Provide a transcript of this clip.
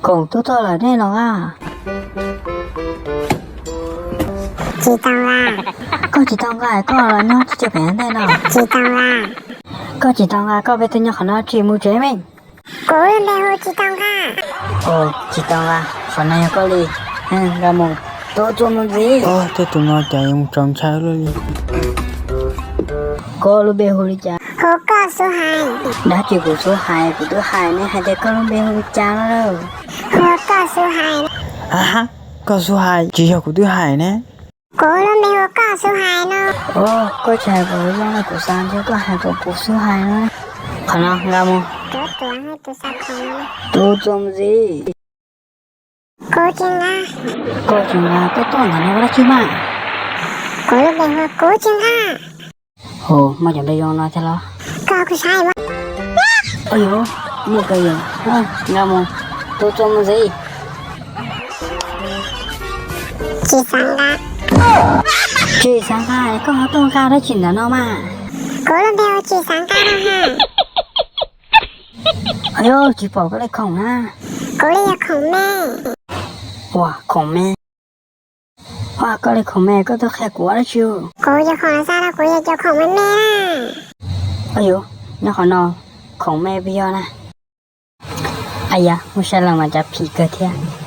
Khoom tuaj tuaj lawm nej los a. Tsis tau a. Koj tsis tau nqa koj los nyob tsis tau pem ntej no. Tsis tau a. Koj tsis tau nqa koj peb tuaj nyob qhov no tsis mus tsev me. Kuv lub npe hu tsis tau nqa. Tsis tau nqa, qhov no yog koj li. Nqa mus, tuaj txuas mus ntxiv. Tej tus no cas yuav mus tsaus ntshaw luaj li. Koj lub npe hu li cas? Hu Koj Xub Hais. Dab tsi kuv xub hais, kuv twb hais ne, hais tias koj lub npe hu li cas no lawm. Hu Koj Xub Hais. Koj Xub Hais, tsis yog kuv twb hais ne. Kuv lub npe hu Koj Xub Hais no. Koj tsis hais kuv zoo no kuv xav ntshe koj hais kom kuv xub hais no. Qhov no nqa mus. Tuaj txuas mus ntxiv. Kuv tsis nqa. Koj tsis nqa, koj tuaj ntawm no ua dab tsi mas? Kuv lub npe hu kuv tsis nqa. Hu muaj cov npe zoo no thiab los? Koj kuv saib. Ua yuav muaj kawg yom. Nqa mus, tuaj txuas mus ntxiv. Tsis xav nqa. Tsis xav nqa, koj ho tuaj nqa dab tsi ntawm no mas? Kuv lub npe hu tsis xav nqa no ha. Ua yuav tsis pom koj li khoom na. Kuv li yog khoom me. Ua khoom me. Ua koj li khoom me koj tuaj qhia kuv ua dab tsi? Kuv yog khoom xav no kuv yog cov khoom me me na. Ua yuav, nyob qhov no khoom me puas yog na? Aya, muaj sai lawm mas cas phim kawg thiab.